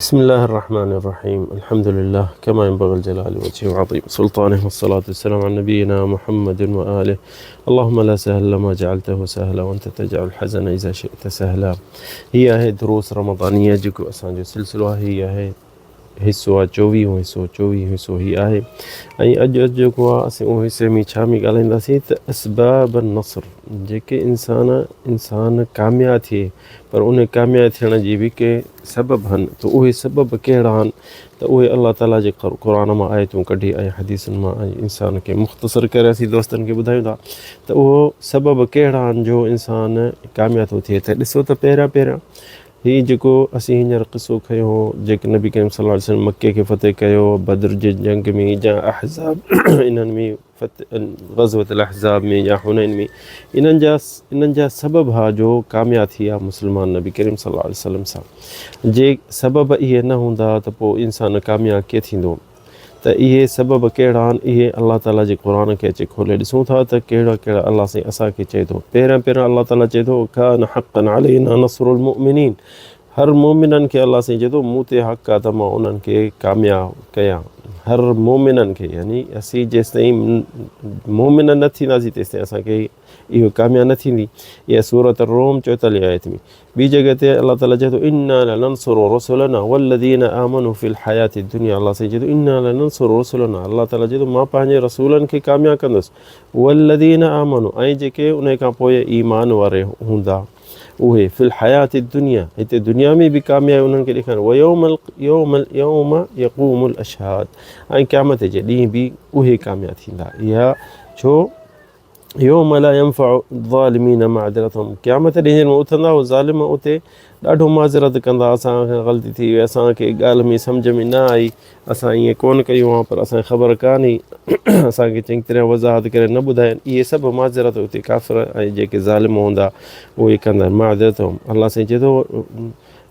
بسم الله الرحمن الرحيم الحمد لله كما ينبغي الجلال وجهه وعظيم سلطانه والصلاة والسلام على نبينا محمد وآله اللهم لا سهل ما جعلته سهلا وانت تجعل الحزن اذا شئت سهلا. هي آهي دروس رمضانيه جيڪو اسان جو سلسلو آهي، هي آهي حصو آهي چوويهون حصو، چوويهون حصو هي آهي ۽ اڄ اڄ جيڪو آهي اسين اهو حصي ۾ ڇا ۾ ڳالهائينداسين ته اسباب النصر، جيڪي انسان ڪامياب ٿئي پر ان ڪامياب ٿيڻ جي به ڪي سبب هن ته اهي سبب ڪهڙا آهن ته اهي الله تعالي جي قرآن مان آيتون ڪڍي ۽ حديثن مان ۽ انسان کي مختصر ڪري اسين دوستن کي ٻڌايون ٿا ته اهو سبب ڪهڙا آهن جو انسان ڪامياب ٿو ٿئي. ته ڏسو ته پهريان پهريان هي جيڪو اسين هينئر قصو کنيو هو جيڪي نبي ڪريم صلي الله عليه وسلم مڪي کي فتح ڪيو بدر جي جنگ ۾ يا احزاب انهن ۾ فتح غزوة الاحزاب ۾ يا حنين ۾ انهن جا سبب ها جو ڪامياب ٿي ويا مسلمان نبي ڪريم صلي الله عليه وسلم سان. جي سبب اهي نه هوندا ته پوء انسان ڪامياب ڪيئن ٿيندو؟ ته اهي سبب ڪهڙا آهن اهي الله تعالي جي قرآن کي اچي کولي ڏسون ٿا ته ڪهڙا ڪهڙا الله سائين اسان کي چئي ٿو. پهريان پهريان الله تعالي چئي ٿو ڪان حقا علينا نصر المؤمنين، هر مؤمنن کي الله سائين چئي ٿو مون تي حق آ ته مان انهن کي ڪامياب ڪيان. هر مؤمنن کي يعني اسين جيستائين مؤمن نه ٿينداسين تيستائين اسان کي اهو ڪامياب نه ٿيندي. اها سورة الروم چوئيتاليهه آيت ۾. ٻي جڳهه تي الله تعالي چئي ٿو انا لننصر رسلنا والذين آمنوا في الحياة الدنيا. الله سائين چئي ٿو انا لننصر رسلنا، الله تعالي چئي ٿو مان پنهنجي رسولن کي ڪامياب ڪندس، والذين آمنوا ۽ جيڪي ان کان پوء ايمان واري هوندا اهي، في الحياة الدنيا هتي دنيا ۾ به ڪاميابي انهن کي ڏيکارين، ويوم يوم يوم يقوم الاشهاد ۽ قيامت جي ڏينهن به اهي ڪامياب ٿيندا. اها ڇو يوم لا ينفع الظالمين معذرتهم، قيامت ڏينهن جڏهن اٿندا هو ظالم اتي ڏاڍو معذرت ڪندا، اسان کان غلطي ٿي وئي، اسان کي ڳالهه ۾ سمجهه ۾ نه آئي، اسان ائين ڪونه ڪيو آهي، پر اسان کي خبر ڪانه هئي، اسان کي چڱي طرح وضاحت ڪري نه ٻڌاين. اهي سڀ معذرت اتي ڪافر ۽ جيڪي ظالم هوندا اهي ڪندا معذرتهم. الله سائين چئي ٿو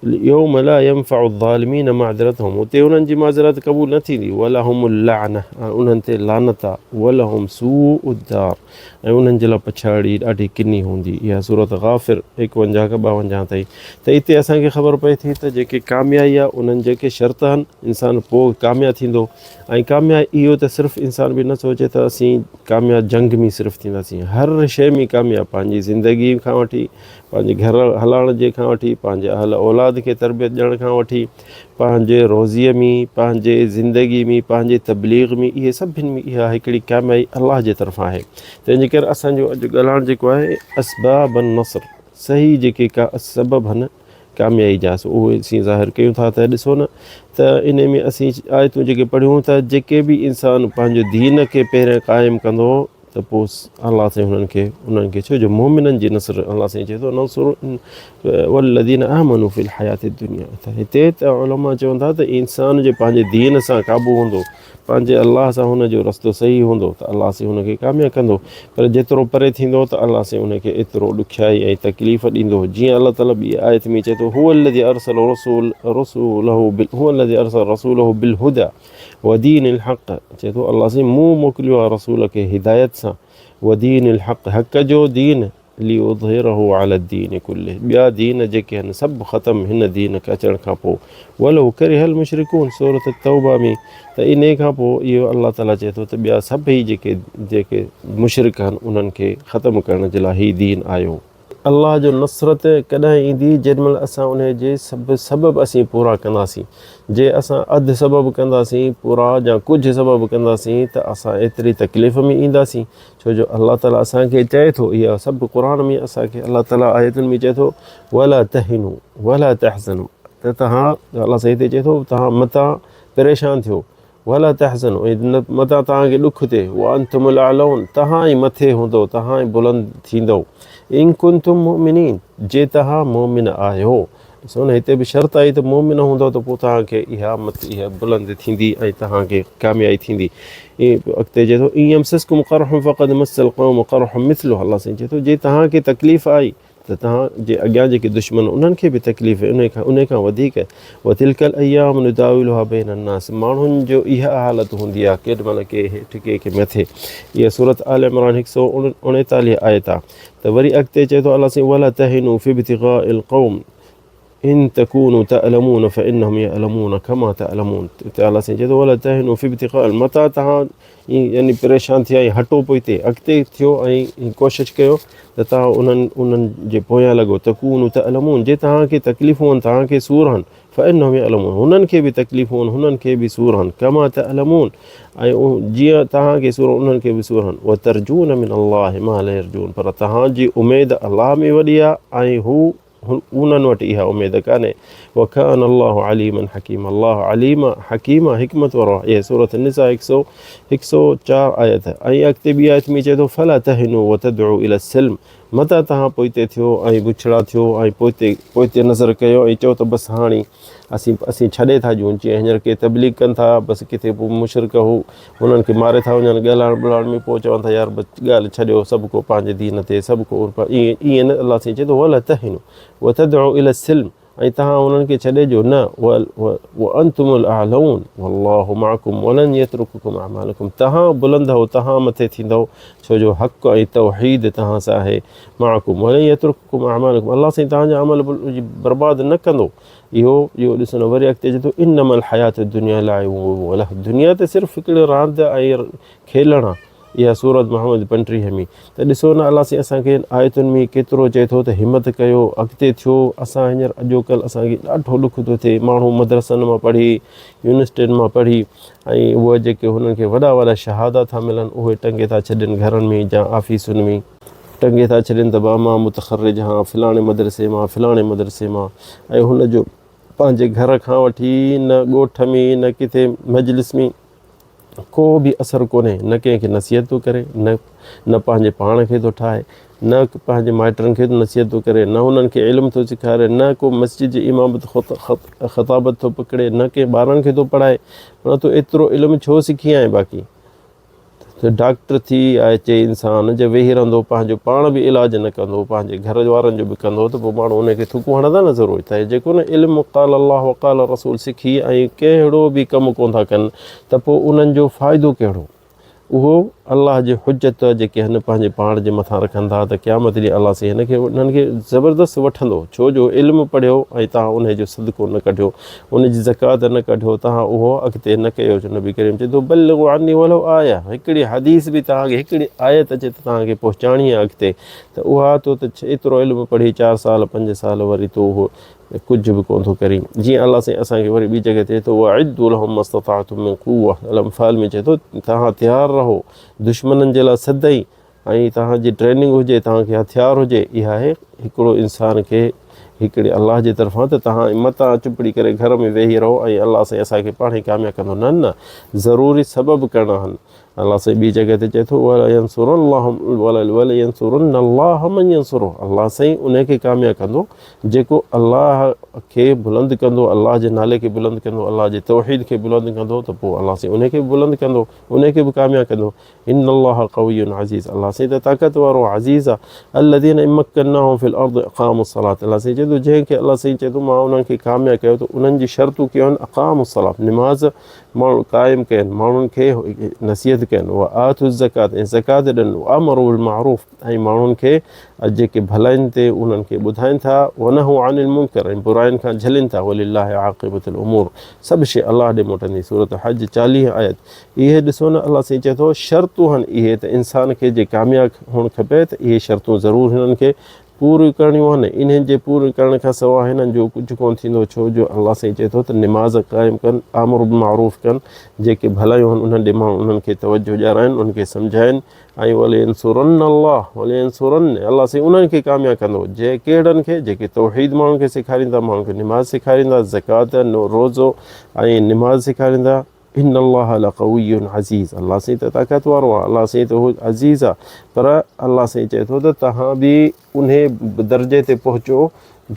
يوم لا ينفع الظالمين معذرتهم، اتي انهن جي معذرت قبول نه ٿيندي، ولهم اللعنه ۽ انهن تي لعنت آ، ولهم سوء الدار ۽ انهن جي لاء پڇاڙي ڏاڍي ڪني هوندي. اها سورت غافر ايڪونجاهه کان ٻاونجاهه تائين. ته اتي اسان کي خبر پئي ٿي ته جيڪي ڪاميابي آ انهن جيڪي شرط آهن انسان پوء ڪامياب ٿيندو. ۽ ڪامياب اهو ته صرف انسان به نه سوچي ته اسين ڪامياب جنگ ۾ صرف ٿينداسين، هر شيء ۾ ڪامياب، پنهنجي زندگي کان وٺي پنهنجي گهر هلائڻ جي کان وٺي پنهنجي اهل اولاد کي تربيت ڏيڻ کان وٺي پنهنجي روزيء ۾ پنهنجي زندگي ۾ پنهنجي تبليغ ۾ اهي سڀن ۾ اها هڪڙي ڪاميابي الله جي طرفان آهي. تنهن جي ڪري اسان جو اڄ ڳالهائڻ جيڪو آهي اسباب النصر، صحيح جيڪي ڪا سبب هن ڪاميابي جا، سو اهي اسين ظاهر ڪيون ٿا. ته ڏسو نه ته انهي ۾ اسين آيتون جيڪي پڙهيون ته جيڪي به انسان پنهنجو دين کي پهريان قائم ڪندو ته پوء الله سائين انهن کي ڇو جو مؤمنن جي نصر الله سائين چئي ٿو ننصر والذين آمنوا في الحياة الدنيا. ته هتي ته علماء چون ٿا ته انسان جي پنهنجي دين سان قابو هوندو، پنهنجي الله سان هن جو رستو صحيح هوندو ته الله سائين هن کي ڪامياب ڪندو، پر جيترو پري ٿيندو ته الله سائين هن کي ايترو ڏکيائي ۽ تڪليف ڏيندو. جيئن الله تعالي ٻي آيت ۾ چئي ٿو هو الذي ارسل رسول رسوله بال هو الذي ارسل رسوله بالهدى ودين الحق، چئي ٿو الله سائين مون موڪليو آهي رسول کي هدايت سان، ودين الحق حق جو دين، ليظهره علي الدين ڪله، ٻيا دين جيڪي آهن سڀ ختم هن دين کي اچڻ کان پوء، ولو ڪره المشرڪون، سورة التوبه ۾، ته انهي کان پوء اهو الله تعالي چئي ٿو ته ٻيا سڀئي جيڪي مشرڪ آهن انهن کي ختم ڪرڻ جي لاء هي دين آيو. الله جو نصرت ڪڏهن ايندي جيڏي مهل اسان انهي جي سڀ سبب اسين پورا ڪنداسين. جي اسان اڌ سبب ڪنداسين پورا يا ڪجهه سبب ڪنداسين ته اسان ايتري تڪليف ۾ اينداسين، ڇو جو الله تعالي اسان کي چئي ٿو اها سڀ قرآن ۾ اسان کي الله تعالي آيتن ۾ چئي ٿو ولا تهنوا ولا تحزنوا، ته توهان الله سائين هتي چئي ٿو توهان متان پريشان ٿيو، ولا تحزنوا ۽ متان توهان کي ڏک ٿئي، وانتم الاعلون توهان ئي مٿي هوندؤ، توهان ئي بلند ٿيندؤ، ان ڪنتم مؤمنين جي توهان مؤمن آهيو. ڏسو نه هتي به شرط آئي ته مؤمن هوندؤ ته پوء توهان کي اها مت اها بلند ٿيندي ۽ توهان کي ڪاميابي ٿيندي. اڳتي چئي ٿو ان يمسسڪم قرح فقد مس القوم قرح مثله، الله سائين چئي ٿو جي توهان کي تڪليف آئي ته توهان جي اڳيان جيڪي دشمن انهن کي به تڪليف انهي کان وڌيڪ. وتلک الايام نداولها بين الناس، ماڻهن جو اها حالت هوندي آهي ڪيڏ مهل ڪي هيٺ ڪي ڪي مٿي. اها سورت آل عمران هڪ سؤ اڻيتاليهه آيت آهي. ته وري اڳتي چئي ٿو الله سائين ولا تهنوا في ابتغاء القوم، ان تڪونوا تالمون فانهم يالمون ڪما تالمون اتي الله سائين چئي ٿو ولا تهنوا في ابتغاء متان توهان يعني پريشان ٿيا ۽ هٽو پوئتي اڳتي ٿيو ۽ ڪوشش ڪيو ته توهان انهن انهن جي پويان لڳو تڪونوا تالمون جي توهان کي تڪليفون آهن توهان کي سور آهن فانهم يعلمون هنن کي به تڪليفون آهن هنن کي به سور آهن ڪما تعلمون ۽ جيئن توهان کي سور انهن کي به سور آهن وترجون من الله ما لا يرجون پر توهان جي اميد الله ۾ وڏي آهي ۽ هو انهن وٽ اها اميد ڪانهي وڪان الله عليما حڪيما الله عليم حڪيم حڪمت وارو آهي اها سورة النساء 104 آيت ۽ اڳتي ٻي آيت ۾ چئي ٿو فلا تهنوا وتدعوا الى السلم متان توهان پوئتي ٿيو ۽ بڇڙا ٿيو ۽ پوئتي پوئتي نظر ڪيو ۽ چئو ته بس هاڻي اسين اسين ڇڏي ٿا ڏيون جيئن هينئر ڪي تبليغ ڪن ٿا بس ڪٿي پوء مشرڪ هو انهن کي ماري ٿا وڃن ڳالهائڻ ٻولهائڻ ۾ پوء چون ٿا يار بس ڳالهه ڇڏيو سڀ ڪو پنهنجي دين تي سڀ ڪو ائين ائين نه الله سائين چئي ٿو ولا تهنوا وتدعوا الى السلم ۽ توهان انهن کي ڇڏي ڏيو نه وانتم الاعلون والله معڪم ولن يترڪڪم اعمالڪم توهان بلند هو توهان مٿي ٿيندؤ ڇو جو حق ۽ توحيد توهان سان آهي معڪم ولن يترڪڪم اعمالڪم الله سائين توهان جا عمل برباد نه ڪندو اهو اهو ڏسو نه وري اڳتي چي ٿو انما الحيات الدنيا لعب و لهو دنيا ته صرف هڪڙي راند ۽ کيلڻ آهي اها سورت محمد 35 ۾ ته ڏسو نه الله سائين اسان کي آيتن ۾ ڪيترو چئي ٿو ته همت ڪيو اڳتي ٿيو اسان هينئر اڄوڪل اسان کي ڏاڍو ڏک ٿو ٿئي ماڻهو مدرسن مان پڙهي يونيورسٽين مان پڙهي ۽ اهي جيڪي هنن کي وڏا وڏا شهادا ٿا ملن اهي ٽنگي ٿا ڇڏين گهرن ۾ يا آفيسن ۾ ٽنگي ٿا ڇڏين ته با مان متخرج هان فلاڻي مدرسي مان فلاڻي مدرسي مان ۽ هن جو پنهنجي گهر کان وٺي نه ڳوٺ ۾ نه ڪٿي مجلس ۾ ڪو به اثر ڪونهي، نه ڪنهن کي نصيحت ٿو ڪري، نه نه پنهنجي پاڻ کي ٿو ٺاهي، نه پنهنجي مائٽن کي نصيحت ٿو ڪري، نه انهن کي علم ٿو سيکاري، نه ڪو مسجد جي امامت خطابت ٿو پڪڙي، نه ڪنهن ٻارن کي ٿو پڙهائي. معنيٰ تون ايترو علم ڇو سکي آئين باقي ته ڊاڪٽر ٿي اچي انسان جي ويهي رهندو پنهنجو پاڻ به علاج نه ڪندو پنهنجي گهر وارن جو به ڪندو ته پوء ماڻهو ان کي ٿڪون هڻندا نه ضرور ته جيڪو نه علم قال الله وقال الرسول سکي ۽ ڪهڙو به ڪم ڪون ٿا ڪن ته پوء انهن جو فائدو ڪهڙو اهو الله جي حجت جيڪي هن پنهنجي پاڻ جي مٿان رکن ٿا ته قيامت ڏينهن الله سائين هن کي انهن کي زبردست وٺندو ڇو جو علم پڙهيو ۽ توهان انهي جو صدقو نه ڪڍيو ان جي زڪوات نه ڪڍيو توهان اهو اڳتي نه ڪيو جو نبي ڪريم چئي ٿو بلغوا عني ولو آيه هڪڙي حديث به توهان کي هڪڙي آيت اچي ته توهان کي پهچاڻي آهي اڳتي ته اها تو ته ايترو علم پڙهي چار سال پنج سال وري تو اهو ڪجهه به ڪونه ٿو ڪرين جيئن الله سائين اسان کي وري ٻي جڳهه تي چئي ٿو واعدوا لهم ما استطعتم من قوه الانفال ۾ چئي ٿو توهان تيار رهو دشمنن جي لاء سدائين ۽ توهان جي ٽريننگ هجي توهان کي هٿيار هجي اها آهي هڪڙو انسان کي هڪڙي الله جي طرفان ته توهان متان چپڙي ڪري گهر ۾ ويهي رهو ۽ الله سائين اسان کي پاڻ ئي ڪامياب ڪندو نه نه ضروري سبب ڪرڻا آهن الله سائين ٻي جڳهه تي چئي ٿو ولينصرن الله ولينصرن الله من ينصره الله سائين ان کي ڪامياب ڪندو جيڪو الله کي بلند ڪندو الله جي نالي کي بلند ڪندو الله جي توحيد کي بلند ڪندو ته پوء الله سائين ان کي به بلند ڪندو ان کي به ڪامياب ڪندو ان الله قوي عزيز الله سائين ته طاقت وارو عزيز آ الذين ان مڪناهم في الارض اقاموا الصلاه الله سائين چئي ٿو جنهن کي الله سائين چئي ٿو مان انهن کي ڪامياب ڪيو ته انهن جي شرطون ڪيون آهن اقاموا الصلاه نماز ماڻهو قائم ڪين ماڻهن کي نصيحت ڪين وآتوا الزڪات ۽ زڪات ڏين وامروا بالمعروف ۽ ماڻهن کي جيڪي ڀلائين تي انهن کي ٻڌائين ٿا ونهوا عن المنڪر ۽ براين کان جهلين ٿا ولله عاقبة الامور سڀ شيء الله ڏي موٽندي سورة حج 40 آيت اهي ڏسو نه الله سائين چئي ٿو شرطون هن اهي ته انسان کي جي ڪامياب هئڻ کپي ته اهي شرطون ضرور هنن کي پوريون ڪرڻيون آهن انهن جي پوريون ڪرڻ کان سواء هنن جو ڪجهه ڪونه ٿيندو ڇو جو الله سائين چئي ٿو ته نماز قائم ڪن امر بالمعروف ڪن جيڪي ڀلايون آهن انهن ڏي ماڻهو انهن کي توجه ڏيارائن انهن کي سمجهائن ۽ ولينصرن الله ولينصرن الله سائين انهن کي ڪامياب ڪندو جي ڪهڙن کي جيڪي توحيد ماڻهن کي سيکاريندا ماڻهن کي نماز سيکاريندا زڪوات روزو ۽ نماز سيکاريندا ان الله لقوي عزيز الله سائين ته طاقت وارو آهي الله سائين ته هو عزيز آهي پر الله سائين چئي ٿو ته توهان به انهي درجي تي پهچو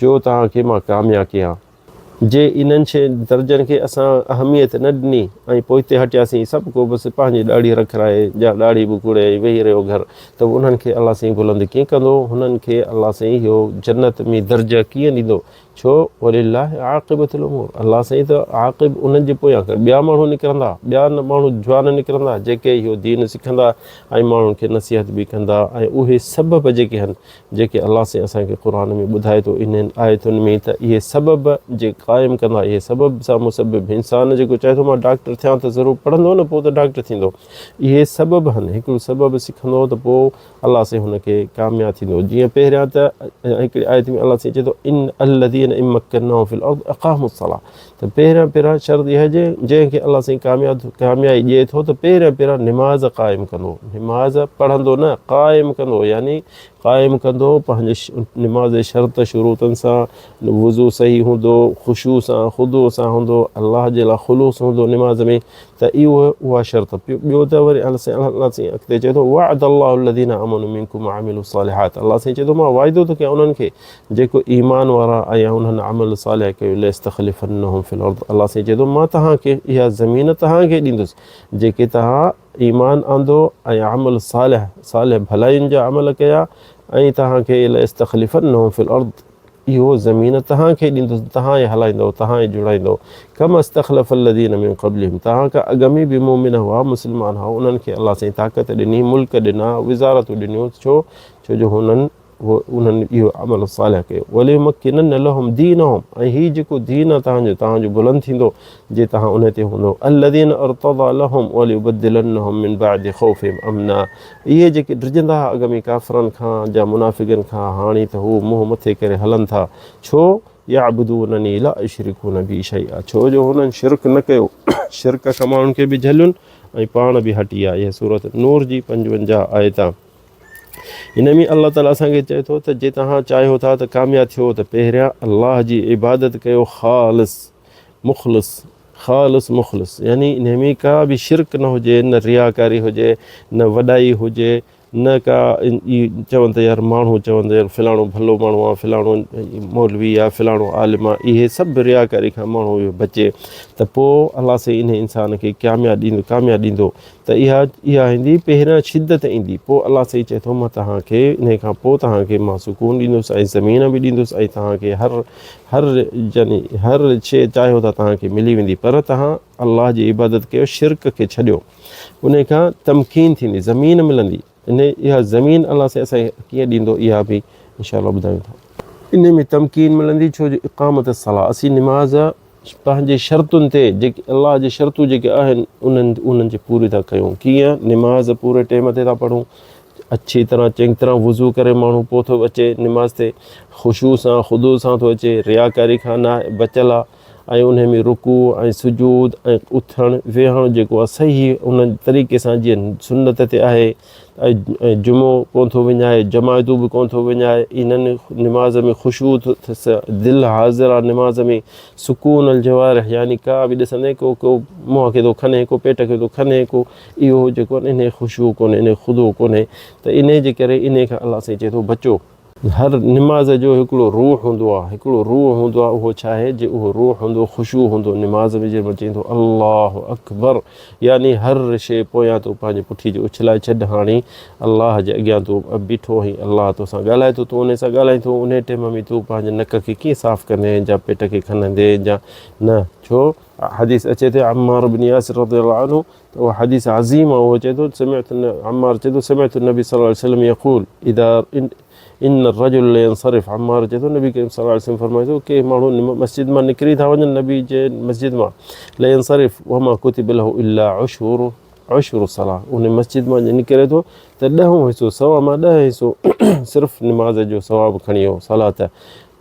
جو توهان کي مان ڪامياب ڪيان جي انهن شين درجن کي اسان اهميت نه ڏني ۽ پوئتي هٽياسين سڀ ڪو بس پنهنجي ڏاڙهي رکرائي يا ڏاڙهي به ڪوڙي ۽ ويهي رهيو گهر ته انهن کي الله سائين بلند ڪيئن ڪندو هنن کي الله سائين اهو جنت ۾ درجا ڪيئن ڏيندو. ڇو ولله عاقبة الامور الله سائين ته عاقب انهن جي پويان ڪري ٻيا ماڻهو نڪرندا ٻيا ماڻهو جوان نڪرندا جيڪي اهو دين سکندا ۽ ماڻهن کي نصيحت به ڪندا ۽ اهي سبب جيڪي آهن جيڪي الله سائين اسان کي قرآن ۾ ٻڌائي ٿو انهن آيتن ۾ ته اهي سبب جي قائم ڪندا اهي سبب سان مسبب انسان جيڪو چاهي ٿو مان ڊاڪٽر ٿيان ته ضرور پڙهندو نه پوء ته ڊاڪٽر ٿيندو اهي سبب آهن هڪڙو سبب سکندو ته پوء الله سائين هن کي ڪامياب ٿيندو جيئن پهريان ته هڪڙي آيت ۾ الله سائين چئي ٿو ان الذين ان مڪناهم في الارض اقاموا الصلاه ته پهريان پهريان شرط اها جي جنهن کي الله سائين ڪامياب ڪاميابي ڏئي ٿو ته پهريان پهريان نماز قائم ڪندو نماز پڙهندو نه قائم ڪندو يعني قائم ڪندو پنهنجي نماز جي شرط شروطن سان وضو صحيح هوندو خشوع سان خضوع سان هوندو الله جي لاء خلوص هوندو نماز ۾ ته اهو اها شرط ٻيو ته وري الله سائين الله سائين اڳتي چئي ٿو وعد الله الذين امنوا منكم وعملوا الصالحات الله سائين چئي ٿو مان وعدو ٿو ڪيان انهن کي جيڪو ايمان وارا ۽ انهن عمل صالح ڪيو ليستخلفنهم في الارض الله سائين چئي ٿو مان توهان کي اها زمين توهان کي ڏيندس جيڪي توهان ايمان آندو ۽ عمل صالح صالح ڀلائين جا عمل ڪيا ۽ توهان کي ليستخلفنهم في الارض اهو زمين توهان کي ڏيندس، توهان ئي هلائيندؤ، توهان ئي جوڙائيندؤ. ڪما استخلف الذين من قبلهم توهان کان اڳ ۾ به مؤمن هئا، مسلمان هئا، انهن کي الله سائين طاقت ڏني، ملڪ ڏنا، وزارتون ڏنيون، ڇو؟ ڇو جو هنن انهن اهو عمل صالح ڪيو. وليمڪنن لهم دينهم ۽ هي جيڪو دين آهي توهان جو، توهان جو بلند ٿيندو جي توهان ان تي هوندؤ. الذين ارتضي لهم وليبدلنهم من بعد خوفهم امنا اهي جيڪي ڊڄندا ها اڳ ۾ ڪافرن کان جا منافقن کان هاڻي ته هو منهن مٿي ڪري هلن ٿا ڇو يعبدونني لا يشرڪون بي شيئا ڇو جو هنن شرڪ نه ڪيو شرڪ کان ماڻهن کي به جهلين ۽ پاڻ به هٽي آيا اها سورت نور جي 55 آيت آهي ان ۾ الله تعالي اسان کي چئي ٿو ته جي توهان چاهيو ٿا ته ڪامياب ٿيو ته پهريان الله جي عبادت ڪيو خالص مخلص خالص مخلص يعني انهي ۾ ڪا به شرڪ نه هجي نه رياڪاري هجي نه وڏائي هجي نه ڪا چون ته يار ماڻهو چون ته يار فلاڻو ڀلو ماڻهو آ فلاڻو مولوي آ فلاڻو عالم آ اهي سڀ رياڪاري کان ماڻهو بچي ته پوء الله سائين انهي انسان کي ڪامياب ڏيندو ڪامياب ڏيندو ته اها اها ايندي پهريان شدت ايندي پوء الله سائين چئي ٿو مان توهان کي انهي کان پوء توهان کي مان سڪون ڏيندس ۽ زمين به ڏيندس ۽ توهان کي هر هر يعني هر شيء چاهيو ٿا توهان کي ملي ويندي پر توهان الله جي عبادت ڪيو شرڪ کي ڇڏيو انهي کان تمڪين ٿيندي زمين ملندي انهي اها زمين الله سائين اسان کي ڪيئن ڏيندو اها به انشاء الله ٻڌايون ٿا انهي ۾ تمڪين ملندي ڇو جو اقامت الصلاة اسين نماز پنهنجي شرطن تي جيڪي الله جي شرطون جيڪي آهن انهن انهن جي پوري ٿا ڪيون ڪيئن نماز پوري ٽيم تي ٿا پڙهون اڇي طرح چڱي طرح وضو ڪري ماڻهو پوء ٿو اچي نماز تي خشوع سان خضوع سان ٿو اچي رياڪاري کان نه بچل آ ۽ ان ۾ رڪوع ۽ سجود ۽ اٿڻ ويهڻ جيڪو آ صحيح ان طريقي سان جيئن سنت تي آهي ۽ جمعو ڪونه ٿو وڃائي، جماعتون به ڪونه ٿو وڃائي، انهن نماز ۾ خشوع اٿس، دل حاضر آ نماز ۾، سڪون الجوارح يعني ڪا به ڏسندين ڪو ڪو منهن کي ٿو کنهي، ڪو پيٽ کي ٿو کنهي، ڪو اهو جيڪو آهي انهي خشوع ڪونهي، انهي خضوع ڪونهي ته انهي جي ڪري انهي کان الله سائين چئي ٿو بچو. هر نماز جو هڪڙو روح هوندو آ، هڪڙو روح هوندو آ، اهو ڇا آهي؟ جي اهو روح هوندو، خشوع هوندو نماز ۾ جنهن مهل چئين ٿو الله اڪبر يعني هر شيء پويان تون پنهنجي پٺي جي اڇلائي ڇڏ هاڻي الله جي اڳيان تون بيٺو آهين الله توسان ڳالهائي ٿو تون انهي سان ڳالهائين ٿو انهي ٽيم ۾ تون پنهنجي نڪ کي ڪيئن صاف ڪندين جا پيٽ کي کنهندين جا نه ڇو حديث اچي ٿي عمار بن ياسر رضي الله عنه ته اها حديث عظيم آهي اهو چئي ٿو سمعت عمار چئي ٿو سمعت النبي صلي الله عليه وسلم يقول اذا ان الرجل لينصرف عمار چئي ٿو نبي ڪريم صلي الله عليه وسلم فرمائي ٿو ڪي ماڻهو مسجد مان نڪري ٿا وڃن نبي جي مسجد مان لينصرف وما كتب له الا عشر عشر الصلاه ان مسجد مان نڪري ٿو ته ڏهون حصو سوا مان ڏهه حصو صرف نماز جو ثواب کڻي ويو صلات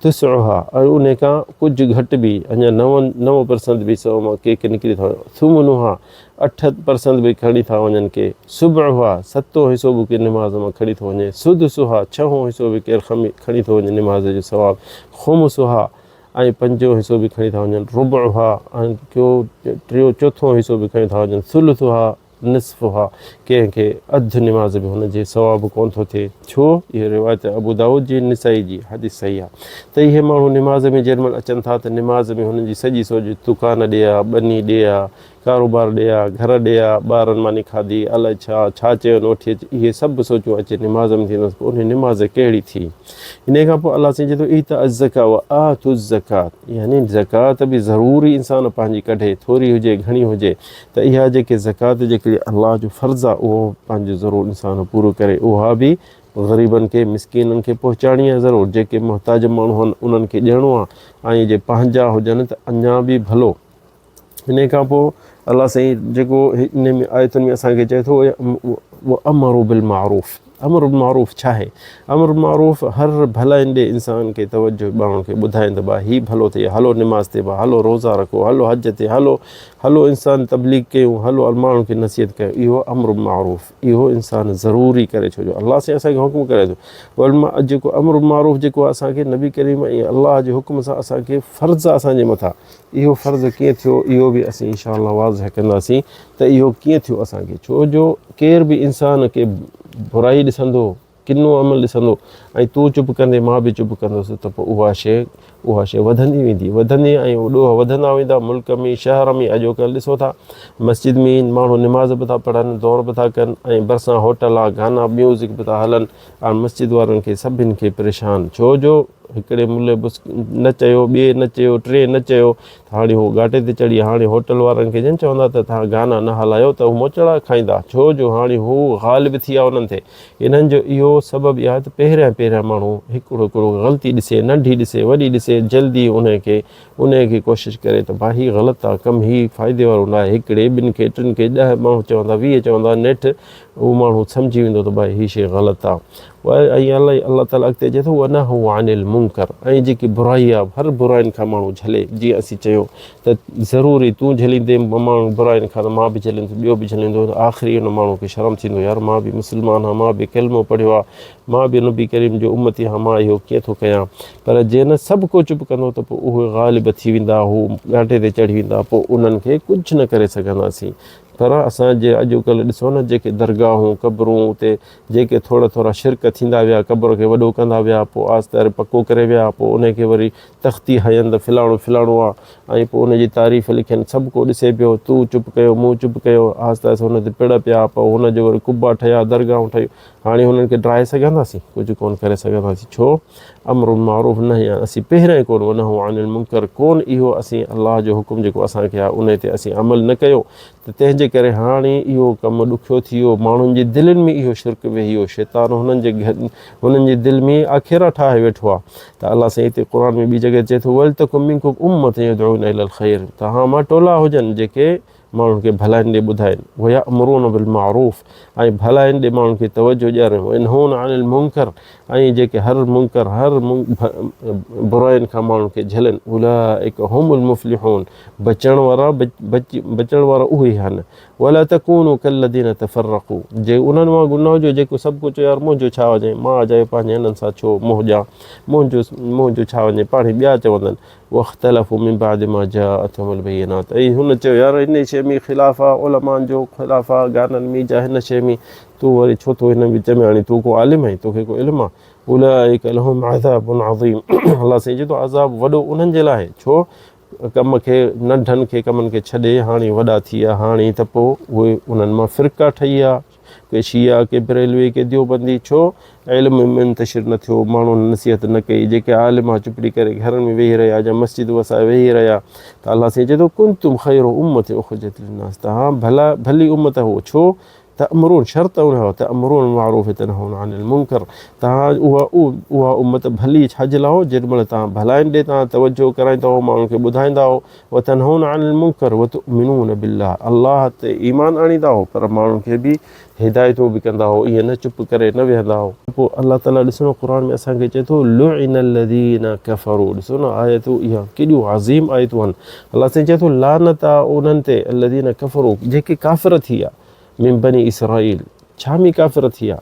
تسعها ۽ انهي کان ڪجهه گهٽ به اڃا 9 پرسنت به سو مان ڪي ڪي نڪري ٿا وڃن ثمنها 8 پرسنت به کڻي ٿا وڃن ڪي سبعها ستون حصو به ڪي نماز مان کڻي ٿو وڃي سدسها ڇهون حصو به ڪير کڻي ٿو وڃي نماز جو ثواب خمسها ۽ پنجون حصو به کڻي ٿا وڃن ربعها ۽ ڪيو ٽيون چوٿون حصو به کڻي ٿا وڃن ثلثها نصفها، ڪنهن کي اڌ نماز به هن جي ثواب ڪونه ٿو ٿئي. ڇو؟ اها روايت ابو دائود جي، نسائي جي، حديث صحيح آهي ته اهي ماڻهو نماز ۾ جنهن مهل اچن ٿا ته نماز ۾ هنن جي سڄي سوچ دڪان ڏي آ، ٻني ڏي آ، ڪاروبار ڏي آ، گهر ڏي آ، ٻارن ماني کاڌي، الائي ڇا، ڇا چيو نه وٺي اچ، اهي سڀ سوچون اچي نماز ۾ ٿيندس، پوء انهي نماز ڪهڙي ٿي؟ انهي کان پوء الله سائين چئي ٿو ايتاء الزڪاة وآتوا الزڪاة يعني زڪوات به ضروري انسان پنهنجي ڪڍي، ٿوري هجي گهڻي هجي ته اها جيڪي زڪوات جيڪي الله جو فرض آ اهو پنهنجو ضرور انسان پورو ڪري، اها به غريبن کي مسڪينن کي پهچائڻي آ ضرور، جيڪي محتاج ماڻهو آهن انهن کي ڏيڻو آ ۽ جي پنهنجا هجن ته اڃا به ڀلو. انهيء کان پوء الله سائين جيڪو ان ۾ آيتن ۾ اسان کي چئي ٿو امر بالمعروف امر بالمعروف ڇا آهي امر بالمعروف هر ڀلائين ڏي انسان کي توجه ماڻهن کي ٻڌائين ته ڀا هي ڀلو ٿئي هلو نماز تي ڀا هلو روزا رکو هلو حج تي هلو هلو انسان تبليغ ڪيون هلو ماڻهن کي نصيحت ڪيون اهو امر بالمعروف اهو انسان ضروري ڪري ڇو جو الله سائين اسان کي حڪم ڪري ٿو جيڪو امر بالمعروف جيڪو اسان کي نبي ڪريم ۽ الله جي حڪم سان اسان کي فرض اسان جي مٿان اهو فرض ڪيئن ٿيو اهو به اسين انشاء الله واضح ڪنداسين ته اهو ڪيئن ٿيو اسان کي ڇو جو ڪير به انسان کي برائي ڏسندو ڪنو عمل ڏسندو ۽ تون چپ ڪندي مان به چپ ڪندس ته پوء اها شيء اها شيء وڌندي ويندي وڌندي ۽ ڏوهه وڌندا ويندا ملڪ ۾ شهر ۾ اڄوڪلهه ڏسو ٿا مسجد ۾ ماڻهو نماز به ٿا پڙهن دور به ٿا ڪن ۽ ڀرسان هوٽل آ گانا ميوزڪ به ٿا هلن ۽ مسجد وارن کي سڀن کي پريشان ڇو جو هڪڙي ملي بس نه چيو ٻئي نه چيو ٽئين نه چيو ته هاڻي هو ڳاٽي تي چڙهي هاڻي هوٽل وارن کي جن چوندا ته توهان گانا نه هلايو ته هو موچڙا کائيندا ڇو جو هاڻي هو غالب ٿي ويا انهن تي انهن جو اهو سبب اهو آهي ته پهريان پهريان ماڻهو هڪڙو هڪڙو غلطي ڏسي ننڍي ڏسي وڏي ڏسي جلدي انهي کي انهي کي ڪوشش ڪري ته ڀاء هي غلط آ ڪم هي فائدي وارو ناهي هڪڙي ٻن کي ٽن کي ڏهه ماڻهو چوندا 20 چوندا نيٺ اهو ماڻهو سمجهي ويندو ته ڀاء هي شيء غلط آ ۽ الله تعالي اڳتي چئي ٿو ونهوا عن المنڪر ۽ جيڪي برائي آ هر براين کان ماڻهو جهلي جيئن اسين چيو ته ضروري تون جهليندين ماڻهو براين کان ته مان به جهليندس ٻيو به جهليندو ته آخري ان ماڻهو کي شرم ٿيندو يار مان به مسلمان آهيان مان به ڪلمو پڙهيو آ مان به نبي ڪريم جو امتي آهيان مان اهو ڪيئن ٿو ڪيان پر جي نه سڀ ڪو چپ ڪندو ته پوء اهي غالب ٿي ويندا هو ڳاٽي تي چڙهي ويندا پوء انهن کي ڪجهه نه ڪري سگهنداسين پر اسان جي اڄوڪلهه ڏسو نه جيڪي درگاهون قبرون اتي جيڪي ٿورا ٿورا شرڪ ٿيندا ويا قبر کي وڏو ڪندا ويا پوء آهستي آهستي پڪو ڪري ويا پوء ان کي وري تختي هنين ته فلاڻو فلاڻو آ ۽ پوء ان جي تعريف لکين سڀ ڪو ڏسي پيو تو چپ ڪيو مون چپ ڪيو آهستي آهستي هن تي پڙ پيا پوء هن جو وري قبا ٺهيا درگاهون ٺهيون هاڻي هنن کي ڊاهي سگهنداسين؟ ڪجهه ڪونه ڪري سگهنداسين. ڇو؟ امر بالمعروف نهي عن اسين پهريائين ڪونه ونهوا عن المنڪر ڪونه اهو اسين الله جو حڪم جيڪو اسان کي آهي انهي تي اسين عمل نه ڪيو ته تنهن جي ڪري هاڻي اهو ڪم ڏکيو ٿي ويو ماڻهن جي دلين ۾ اهو شرڪ ويهي ويو شيطان هنن جي هنن جي دل ۾ آکيرا ٺاهي ويٺو آهي ته الله سائين هتي قرآن ۾ ٻي جڳهه چئي ٿو ولتڪن منڪم امة يدعون الي الخير توهان مان ٽولا هجن جيڪي ماڻهن کي ڀلائين ڏي ٻڌائين، ويامرون بالمعروف ۽ ڀلائين ڏي ماڻهن کي توجهه ڏيارين، وينهون عن المنڪر ۽ جيڪي هر منڪر هر براين کان ماڻهن کي جهلين، اولئک هم المفلحون بچڻ وارا بچڻ وارا اهي ئي آهن، ولا تڪونوا ڪالذين تفرقوا جي انهن وانگر نه هجو جيڪو سڀ ڪو چئي يار منهنجو ڇا وڃي مان اجايو پنهنجي هنن سان ڇو منهن ڏيان منهنجو منهنجو ڇا وڃي پاڻهي ٻيا چوندن واختلفوا من بعد ما جاءتهم البينات ۽ هن چيو يار هن شيء ۾ خلاف آ علمائن جو خلاف آ گانن ۾ جا هن شيء ۾ تون وري ڇو ٿو هن وچ ۾ آڻين تون ڪو عالم آهين توکي ڪو علم آ اولئک لهم عذاب عظيم الله سائين چئي ٿو عذاب وڏو انهن جي لاء آهي ڇو ڪم کي ننڍن کي ڪمن کي ڇڏي هاڻي وڏا ٿي ويا هاڻي ته پوء اهي انهن مان فرقا ٺهي ويا ڪي شيعا، ڪي بريلوي، ڪي ديوبندي، ڇو علم منتشر نه ٿيو، ماڻهن نصيحت نه ڪئي، جيڪي عالم ها چپڙي ڪري گهرن ۾ ويهي رهيا يا مسجد وسائي ويهي رهيا ته الله سائين چئي ٿو ڪنتم خير امة اخرجت للناس توهان ڀلا ڀلي امت هو ڇو تأمرون شرط ان هو تأمرون بالمعروف وتنهون عن المنڪر توهان اها اها امت ڀلي ڇا جي لاء هو جيڏي مهل توهان ڀلائين ڏي توهان توجهه ڪرائيندا هو ماڻهن کي ٻڌائيندا هو وتنهون عن المنڪر وتؤمنون بالله الله تي ايمان آڻيندا هو پر ماڻهن کي به هدايتون به ڪندا هو ائين نه چپ ڪري نه ويهندا هو. پوء الله تعالي ڏسو نه قرآن ۾ اسان کي چئي ٿو لعن الذين ڪفروا ڏسو نه آيتون اها ڪيڏيون عظيم آيتون آهن الله سائين چئي ٿو لعنت آ انهن تي الذين ڪفروا جيڪي ڪافر ٿي ويا من بني اسرائيل ڇا ۾ ڪافر ٿي ويا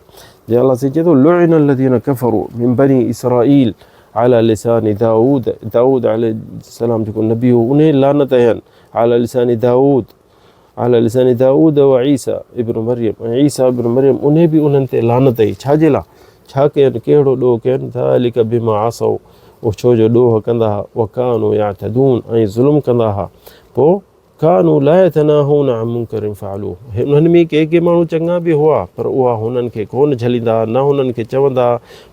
جي الله سائين چئي ٿو لعن الذين ڪفروا من بني اسرائيل على لسان داود داود عليه السلام جيڪو نبي هو انهي لعنت آهن على لسان داود على لسان داود وعيسى ابن مريم ۽ عيسى ابن مريم انهي به انهن تي لعنت آئي ڇا جي لاء ڇا ڪين ڪهڙو ڏوهه ڪين ذلك بما عصوا او ڇو جو ڏوهه ڪندا ها وڪانوا يعتدون ۽ ظلم ڪندا ها پوء ڪانوا لا يتناهون عن منڪر فعلوه انهن ۾ ڪي ڪي ماڻهو چڱا به هئا پر اها هنن کي ڪونه جهليندا نه هنن کي چوندا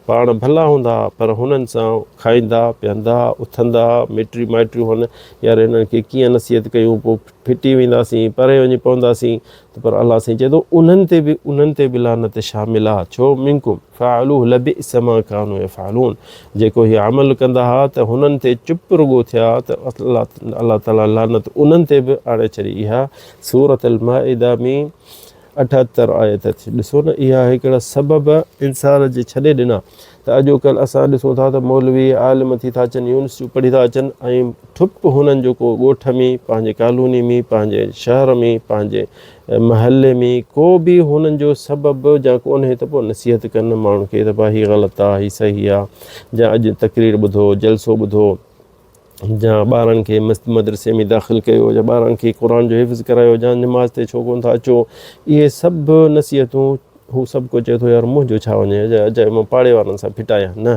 پاڻ ڀلا هوندا پر هنن سان کائيندا پيئندا اٿندا مٽي مائٽيون هن يار هنن کي ڪيئن نصيحت ڪيون پوء ڦٽي وينداسين پري وڃي پونداسين ته پر الله سائين چئي ٿو انهن تي به انهن تي به لعنت شامل آ ڇو منڪم فعلوه لبئس ما ڪانوا يفعلون جيڪو هي عمل ڪندا ها ته هنن تي چپ رڳو ٿيا ته الله تعالي لعنت انهن تي به آڻي ڇڏي. اها سورة المائده ۾ 78 آيت اٿي. ڏسو نه اها هڪڙا سبب انسان جي ڇڏي ڏنا ته اڄوڪلهه اسان ڏسون ٿا ته مولوي عالم ٿي ٿا اچن يونيورسٽيون پڙهي ٿا اچن ۽ ٺپ هنن جو ڪو ڳوٺ ۾ پنهنجي ڪالوني ۾ پنهنجي شهر ۾ پنهنجي محلي ۾ ڪو به هنن جو سبب جا ڪونهي ته پوء نصيحت ڪن ماڻهن کي ته ڀاء هي غلط آ هي صحيح آ جا اڄ تقرير ٻڌو جلسو ٻڌو جا ٻارن کي مدرسي ۾ داخل ڪيو جا ٻارن کي قرآن جو حفظ ڪرايو جا نماز تي ڇو ڪون ٿا اچو اهي سڀ نصيحتون هو سڀ ڪو چئي ٿو يار منهنجو ڇا وڃي اجايو مان پاڙي وارن سان ڦٽايان نه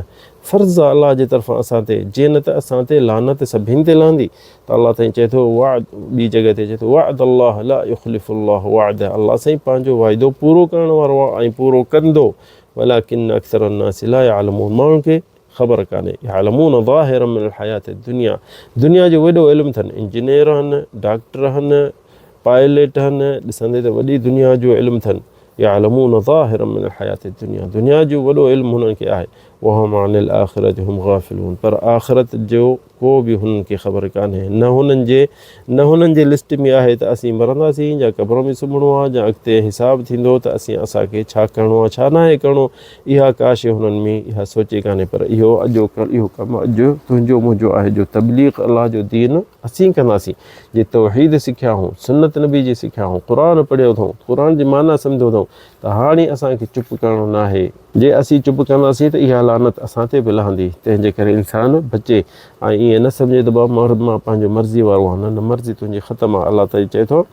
فرض آ الله جي طرفان اسان تي جي نه ته اسان تي لعنت سڀني تي لهندي ته الله سائين چئي ٿو وعد ٻي جڳهه تي چئي ٿو وعد الله لا يخلف الله وعده الله سائين پنهنجو وعدو پورو ڪرڻ وارو آهي ۽ پورو ڪندو ولڪن اڪثر الناس لا يعلمون ماڻهن کي خبر ڪانهي يعلمون ظاهرا من الحياة الدنيا دنيا جو وڏو علم اٿن انجنيئر آهن ڊاڪٽر آهن پائليٽ آهن ڏسندي ته وڏي دنيا جو علم اٿن يعلمون ظاهرا من الحياة الدنيا دنيا جو وڏو علم هنن کي آهي وهم عن الاخرة هم غافلون پر آخرت جو ڪو به هنن کي خبر ڪانهي نه هنن جي نه هنن جي لسٽ ۾ آهي ته اسين مرنداسين يا قبر ۾ سمهڻو آهي يا اڳتي حساب ٿيندو ته اسين اسان کي ڇا ڪرڻو آهي ڇا ناهي ڪرڻو اها ڪا شيء هنن ۾ اها سوچي ڪانهي پر اهو اڄوڪل اهو ڪم اڄ تنهنجو منهنجو آهي جو تبليغ الله جو دين اسين ڪنداسين جي توحيد سکيا هون سنت نبي جي سکيا هون قرآن پڙهيو اٿئون قرآن جي معنيٰ سمجهيو اٿئون ته هاڻي اسان کي چپ ڪرڻو ناهي. جي اسين چپ ڪنداسين ته اها لعنت اسان تي به لهندي، تنهن جي ڪري انسان بچي ۽ ائين نه سمجهي ته بابا مان پنهنجو مرضي وارو آهيان، نه نه مرضي تنهنجي ختم آهي، الله تعالي چئي ٿو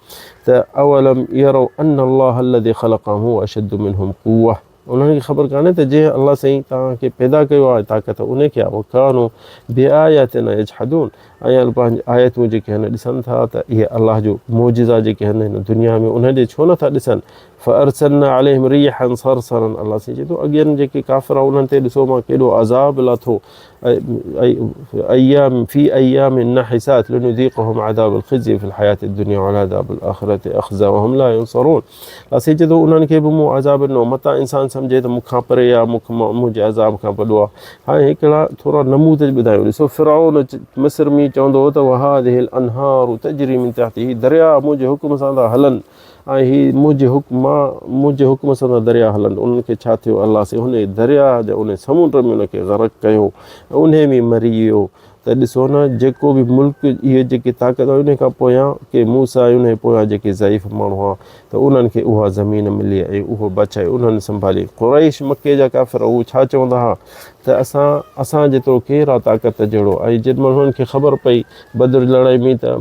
ته اولم يروا ان الله الذي خلقهم هو اشد منهم قوه انهن کي خبر ڪانهي ته جنهن الله سائين توهان کي پيدا ڪيو آهي طاقت ان کي آهي وڪانوا بآياتنا يجحدون ۽ پنهنجي آيتون جيڪي آهن ڏسن ٿا ته اهي الله جو معجزا جيڪي آهن هن دنيا ۾ انهن ڏي ڇو نٿا ڏسن فارسلنا عليهم ريحا صرصرا الله سائين چئي ٿو اڳين جيڪي ڪافر آ انهن تي ڏسو مان ڪيڏو عذاب لاٿو ايام في ايام نحسات لنذيقهم عذاب الخزي في الحياة الدنيا والعذاب الاخرة اخزى وهم لا ينصرون الله سائين چئي ٿو انهن کي به مون عذاب ڏنو متان انسان سمجهي ته مون کان پري آ مون منهنجي عذاب کان وڏو آ هاڻي هڪڙا ٿورا نموذج ٻڌايون ڏسو فرعون مصر ۾ چوندو هو ته وهذه الانهار تجري من تحتي هي دريا منهنجي حڪم سان ٿا هلن ۽ هي منهنجي حڪم مان منهنجي حڪم سان ٿا دريا هلن انهن کي ڇا ٿيو الله سائين ان دريا جا ان سمنڊ ۾ ان کي غرق ڪيو انهي ۾ مري ويو ته ڏسو نه جيڪو به ملڪ اهي جيڪي طاقت ان کان پويان ڪي موسيٰ ۽ انهي پويان جيڪي ضعيف ماڻهو هئا ته انهن کي اها زمين ملي ۽ اهو بادشاهي انهن سنڀالي قريش مڪي جا ڪافر هو ڇا چوندا هئا ته اسان اسان جيترو ڪير آ طاقت جهڙو ۽ جن مهل انهن کي خبر پئي بدر جي لڙائي ۾ ته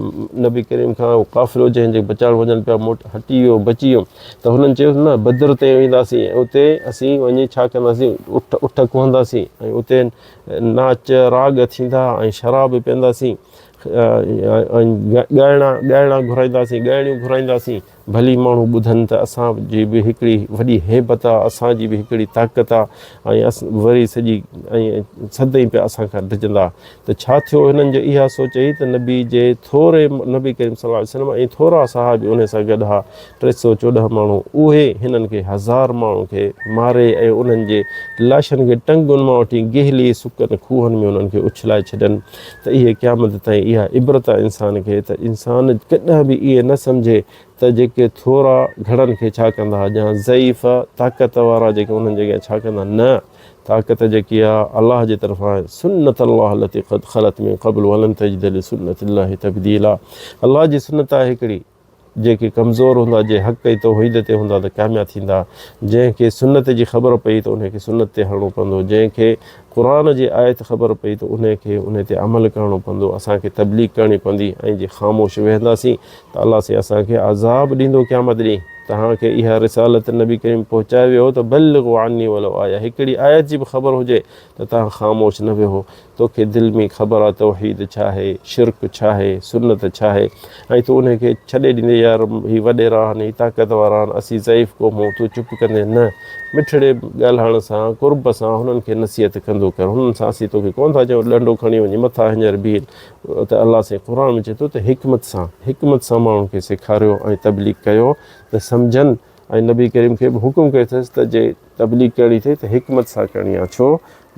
نبي ڪريم کان اهو قافلو جنهن جي بچائڻ وڃن پيا موٽ هٽي ويو بچي ويو ته هنن چيو نه بدر تي وينداسين ۽ اتي اسين وڃي ڇا ڪنداسين اٺ اٺ ڪهنداسين ۽ اتي ناچ راڳ ٿيندا ۽ شراب پيئنداسين ۽ ڳائڻا ڳائڻا گهرائينداسين ڳائڻيون گهرائينداسين ڀلي ماڻهو ٻڌن ته اسان جي به هڪڙي وڏي هيبت آ، اسان جي به هڪڙي طاقت آ ۽ وري سڄي ۽ سدائين پيا اسان کان ڊڄندا ته ڇا ٿيو هنن جي اها سوچ هئي ته نبي جي ٿوري نبي ڪريم صلي الله عليه وسلم ۽ ٿورا صحابي انهي سان گڏ ها 314 ماڻهو اهي هنن کي هزار ماڻهن کي ماري ۽ انهن جي لاشن کي ٽنگن مان وٺي گهلي سڪن کوهن ۾ انهن کي اڇلائي ڇڏن ته اهي قيامت تائين اها عبرت آهي انسان کي ته انسان ڪڏهن به ائين نه سمجهي ته جيڪي ٿورا گهڻن کي ڇا ڪندا يا ضعيف طاقت وارا جيڪي انهن جي اڳيان ڇا ڪندا نه طاقت جيڪي آهي الله جي طرفان آهي سنت الله التي قد خلت من قبل ولن تجد لسنت الله تبديلا الله جي سنت آهي هڪڙي جيڪي ڪمزور هوندا، جي حق ۽ توحيد تي هوندا ته ڪامياب ٿيندا. جنهن کي سنت جي خبر پئي ته انهي کي سنت تي هلڻو پوندو. جنهن کي قرآن جي آيت خبر پئي ته انهي کي انهي تي عمل ڪرڻو پوندو. اسان کي تبليغ ڪرڻي پوندي ۽ جي خاموش ويهنداسين ته الله سائين اسان کي عذاب ڏيندو قيامت ڏينهن. توهان کي اها رسالت نبي ڪريم پهچائي ويو ته بلغوا عني ولو آية هڪڙي آيت جي به خبر هجي ته توهان خاموش نه ويهو. توکي دل ۾ خبر آ توحيد ڇا آهي، شرڪ ڇا آهي، سنت ڇا آهي ۽ تون انهي کي ڇڏي ڏيندين يار هي وڏيرا آهن، هي طاقت وارا آهن، اسين ضعيف قوم آهيون، تون چپ ڪندين نه، مٺڙي ڳالهائڻ سان، قرب سان هنن کي نصيحت ڪندو ڪر، هنن سان اسين توکي ڪونه ٿا چئون ڏنڊو کڻي وڃي مٿان هينئر بيهن ته الله سائين قرآن ۾ چئي ٿو ته حڪمت سان، حڪمت سان ماڻهن کي سيکاريو ۽ تبليغ ڪيو ته سمجهن ۽ نبي ڪريم کي به حڪم ڪيو اٿس ته جي تبليغ ڪرڻي اٿئي ته حڪمت سان ڪرڻي آهي ڇو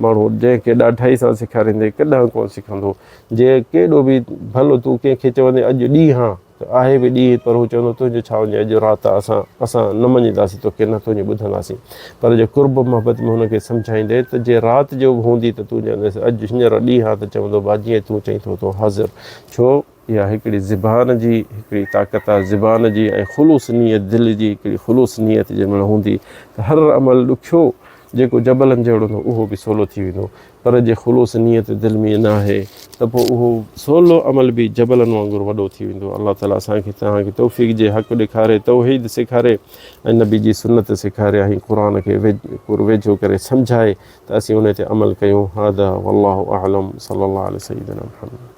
ماڻهو جنهن کي ڏاڍائي سان سيکاريندي ڪڏهن ڪونه سکندو جي ڪيڏو به ڀلو تون ڪنهن کي چوندين اڄ ڏينهن آ ته آهي به ڏينهن پر هو چوندو تنهنجو ڇا وڃي اڄ رات آ اسان اسان نه مڃينداسين توکي نه تنهنجو ٻڌنداسين پر جي قرب محبت ۾ هن کي سمجهائيندي ته جي رات جو به هوندي ته تون چونديس اڄ هينئر ڏينهن آ ته چوندو با جيئن تون چئين ٿو تون حاضر ڇو اها هڪڙي زبان جي هڪڙي طاقت آهي، زبان جي ۽ خلوص نيت دل جي هڪڙي خلوص نيت جنهن مهل هوندي ته هر عمل ڏکيو جيڪو جبلن جهڙو هوندو اهو به سولو ٿي ويندو پر جي خلوص نيت دل ۾ نه آهي ته پوء اهو سولو عمل به جبلن وانگر وڏو ٿي ويندو. الله تعالي اسان کي توهان کي توفيق جي حق ڏيکاري، توحيد سيکاري ۽ نبي جي سنت سيکاري ۽ قرآن کي ويجهو ڪري سمجهائي ته اسين ان تي عمل ڪيون. هذا والله اعلم صلي الله علي سيدنا محمد.